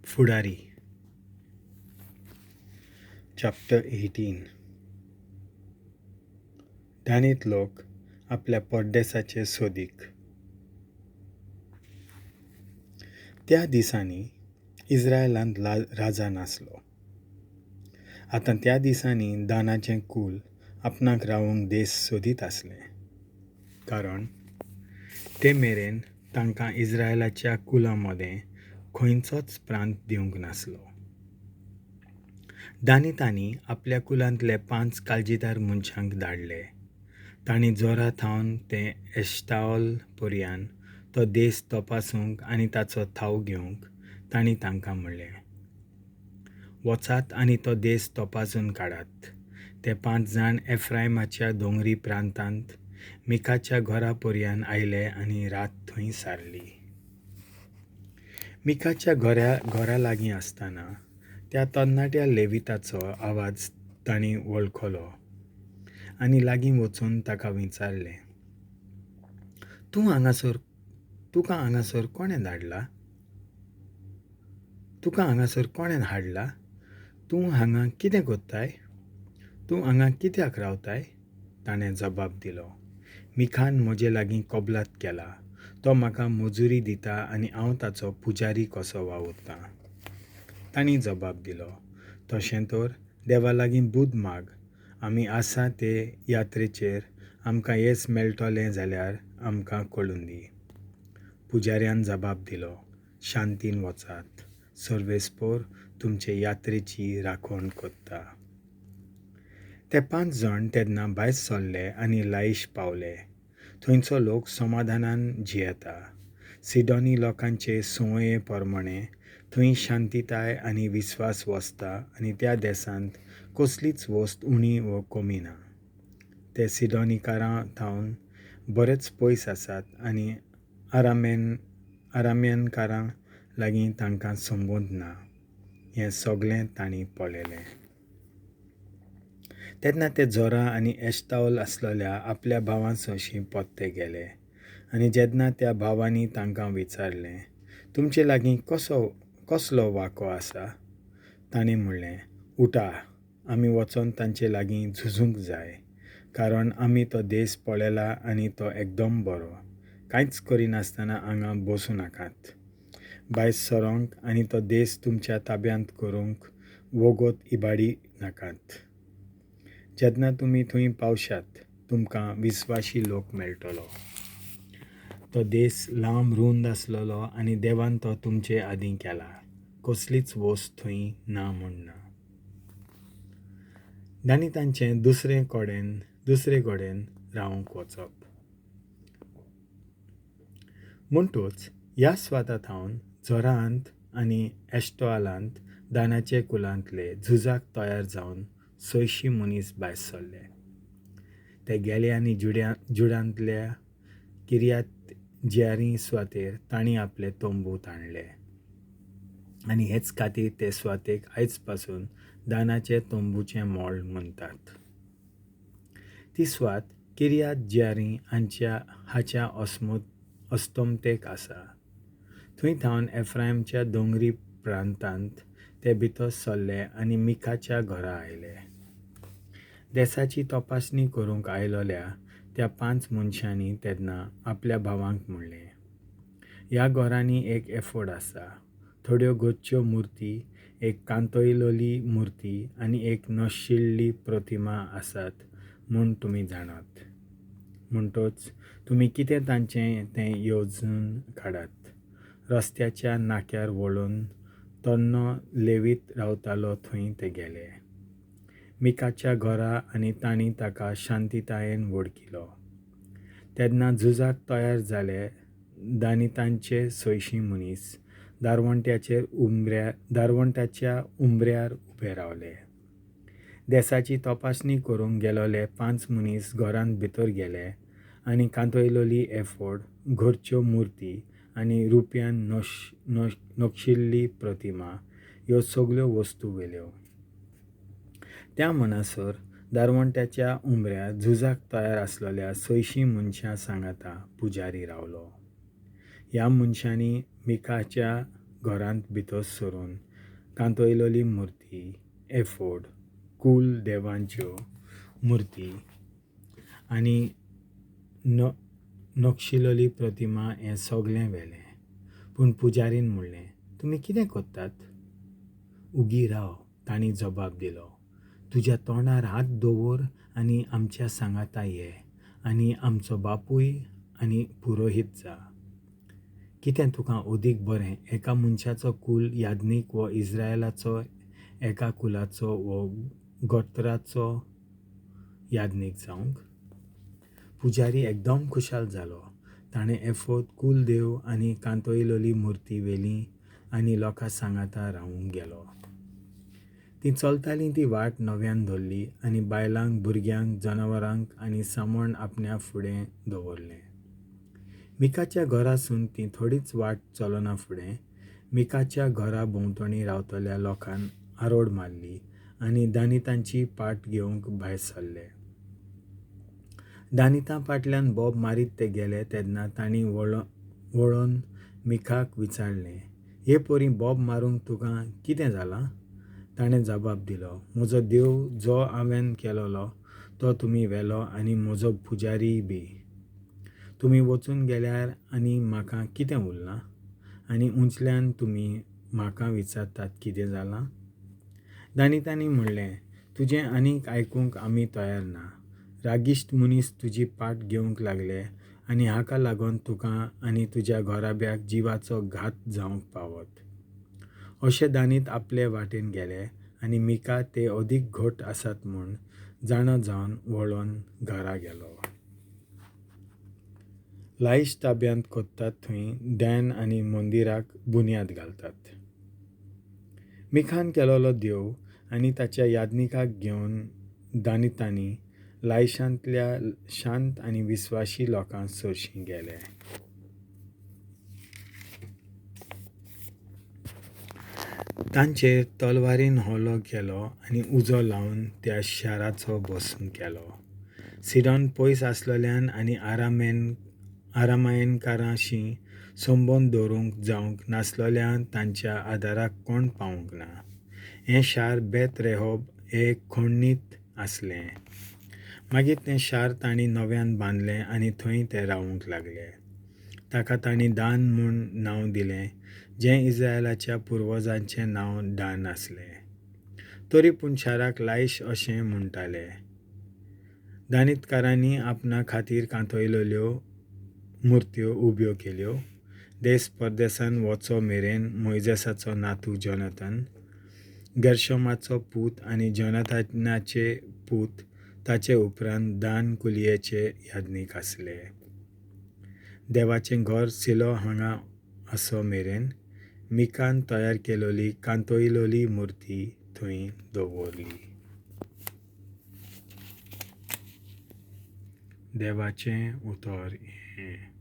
फुडारी. चॅप्टर 18. दानीत लोक आपल्या परदेसाचे सोदीक. त्या दिसांनी इस्रायलांत राजा नासलो. आतां त्या दिसांनी दानाचें कूल आपणाक रावंक देस सोदीत आसलें, कारण ते मेरेन तांकां इस्रायलाच्या कुलां मदें खंयचोच प्रांत दिवंक नासलो. दानितांनी आपल्या कुलांतले 5 काळजीदार मनशांक धाडले. तांणी जोरा थावन ते एश्ताओल पर्यान तो देस तपासूंक आनी ताचो थाव घेवंक तांणी तांकां म्हणलें, वचात आनी तो देस तपासून काडात. ते 5 जाण एफ्रायमाच्या दोंगरी प्रांतांत मिकाच्या घरा पर्यान आयले आनी रात थंय सारली. मिकाच्या घरा लागीं आसतना त्या तरणाट्या लेविताचो आवाज तांणी वळखलो आनी लागीं वचून ताका विचारलें, तुका हांगासर कोणें धाडला? तुका हांगासर कोणें हाडला? तूं हांगा कितें करताय? तूं हांगा कित्याक रावताय? ताणें जबाब दिलो, मिखान म्हजे लागीं कबलात केला. तो म्हाका मजुरी दिता आनी हांव ताचो पुजारी कसो वावुरतां. तांणी जबाब दिलो, तशें तर देवा लागीं बुद माग. आमी आसा ते यात्रेचेर आमकां येस मेळटलें जाल्यार आमकां कळून दी. पुजाऱ्यान जबाब दिलो, शांतीन वचात, सर्वेस्पोर तुमचे यात्रेची राखण करता. ते 5 जाण तेन्ना भायर सरले आनी लाईश पावले. थंयचो लोक समाधानान जियेता. सिडोनी लोकांचे संवये प्रमाणे थंय शांतिताय आनी विस्वास वसता आनी त्या देसांत कसलीच वस्त उणी व कमी ना. ते सिडोनीकारां थावन बरेच पयस आसात आनी आरामेनकारां लागीं तांकां संबंद ना. हें सगळें तांणी पळयलें. तेन्ना ते जोरा आनी एश्ताओल आसलेल्या आपल्या भावां सरशीं परते गेले आनी जेन्ना त्या भावांनी तांकां विचारलें, तुमचे लागीं कसलो वाको आसा? तांणी म्हणलें, उठा, आमी वचोन तांचे लागीं झुजूंक जाय, कारण आमी तो देस पळयला आनी तो एकदम बरो. कांयच करिनासतना हांगा बसूं नाकात. भायर सरोंक आनी तो देस तुमच्या ताब्यांत करूंक वोगोत इबाडी नाकात. जेन्ना तुमी थंय पावशात तुमकां विस्वाशी लोक मेळटलो. तो देस लांब रूंद आसलेलो आनी देवान तो तुमचे आदीं केला. कसलीच वस्त थंय ना म्हूण ना. आनी तांचें दुसरे कडेन रावंक वचप. म्हणटच ह्या स्वाता थावन जोरांत आनी एश्टोआलांत दानाचे कुलांतले झुजाक तयार जावन 600 मनीस भायर सरले. ते गेले आनी जुडांतल्या किर्यात ज्यारी सुवातेर तांणी आपले तंबू ताणले आनी हेच खातीर ते सुवातेक आयज पासून दानाचे तंबूचें मोळ म्हणटात. ती सुवात किर्यात ज्यारी हाच्या अस्तमतेक आसा. थंय थावन एफ्रायमच्या दोंगरी प्रांतांत ते भितर सरले आनी मिकाच्या घरा आयले. देसाची तपासणी करूंक आयलोल्या त्या 5 मनशांनी तेन्ना आपल्या भावांक म्हणलें, ह्या घरांनी एक एफोड आसा, थोड्यो घरच्यो मुर्ती, एक कांतयलोली मुर्ती आनी एक नशिल्ली प्रतिमा आसात म्हूण तुमी जाणात. म्हणटच तुमी कितें तांचें तें येवजून काडात. रस्त्याच्या नाक्यार वळून तन्नो लेवीत रावतालो थंय ते गेले. मिकाच्या घरा आनी तांणी ताका शांतितायेन वळखिलो. तेन्ना झुजाक तयार जाले दानितांचे 600 मनीस दारवंट्याच्या उंबऱ्यार उबे रावले. देसाची तपासणी करूंक गेलोले 5 मनीस घरांत भितर गेले आनी कांतयलोली एफोड, घरच्यो मुर्ती आनी रुप्यान नक्षिल्ली प्रतिमा ह्यो सगळ्यो वस्तू व्हेल्यो. त्या म्हणसर दारवंट्याच्या उंबऱ्यार झुजाक तयार आसलेल्या 600 मनशां सांगाता पुजारी रावलो. ह्या मनशांनी मिकाच्या घरांत भितर सरून कांतयलोली मुर्ती, एफोड, कूल देवांच्यो मुर्ती आनी नक्षिलोली प्रतिमा हें सगळें व्हेलें. पूण पुजारीन म्हणलें, तुमी कितें करतात? उगी राव, तांणी जबाब दिलो. तुज्या तोंडार हात दवर आनी आमच्या सांगाता ये आनी आमचो बापूय आनी पुरोहीत जा. कितें तुका अदीक बरें एका मनशाचो कूल याज्ञीक वो इस्रायलाचो एका कुलाचो वो गोत्राचो याज्ञीक जावंक? पुजारी एकदम खुशाल जालो. ताणें एफोद, कूल देव आनी कांतयलोली मुर्ती व्हेली आनी लोकां सांगाता रावूंक गेलो. तीं चलतालीं ती वाट नव्यान धरली आनी बायलांक, भुरग्यांक, जनावरांक आनी सामण आपल्या फुडें दवरलें. मिकाच्या घरासून तीं थोडीच वाट चलना फुडें मिकाच्या घरा भोंवतणी रावतल्या लोकान आरोड मारली आनी दानितांची पाट घेवंक भायर सरले. दानिता फाटल्यान बोब मारीत ते गेले तेन्ना तांणी वळोन मिखाक विचारलें, हे पोरी बोब मारूंक तुका कितें जालां? ताणें जबाब दिलो, म्हजो देव जो हांवें केलोलो तो तुमी व्हेलो आनी म्हजो पुजारीय बी. तुमी वचून गेल्यार आनी म्हाका कितें उरलां? आनी उंचल्यान तुमी म्हाका विचारतात कितें जालां? दानितांनी म्हणलें, तुजें आनीक आयकूंक आमी तयार ना. रागिश्ट मनीस तुजी पाट घेवंक लागले आनी हाका लागून तुका आनी तुज्या घराब्याक जिवाचो घात जावंक पावत. अशें दानीत आपले वाटेन गेले आनी मिका ते अदीक घट आसात म्हूण जाणा जावन वळोन घरा गेलो. लाईश ताब्यांत कोत्तात थंय डॅन आनी मंदिराक बुन्याद घालतात. मिखान केलोलो देव आनी ताच्या याज्ञिकाक घेवन दानितांनी लायशांतल्या शांत आनी विस्वाशी लोकां सरशीं गेले. तांचेर तलवारीन हल्लो केलो आनी उजो लावन त्या शाराचो भस्म केलो. सिडॉन पयस आसलोल्यान आनी आरामायनकारांशी संबंद दवरूंक जावंक नासलोल्यान तांच्या आदाराक कोण पावूंक ना. हें शार बेत रेहोब हे खणींत आसलें. मागीर तें शार तांणी नव्यान बांदलें आनी थंय ते रावूंक लागले. ताका तांणी दान म्हूण नांव दिलें, जें इस्रायलाच्या पुर्वजांचें नांव दान आसलें. तरी पूण शाराक लायश अशें म्हणटाले. दानितकारांनी आपणा खातीर कांतयलोल्यो मुर्त्यो उब्यो केल्यो. देस परदेसान वचो मेरेन मोयजेसाचो नातू जोनाथन, गेर्शोमाचो पूत आनी जोनाथनाचे पूत ताचे उपरांत दान कुलयेचे याज्ञीक आसले. देवाचें घर सिलो हांगा आसो मेरेन मिकान तयार केलोली कांतयलोली मुर्ती थंय दवरली. देवाचें उतर हें.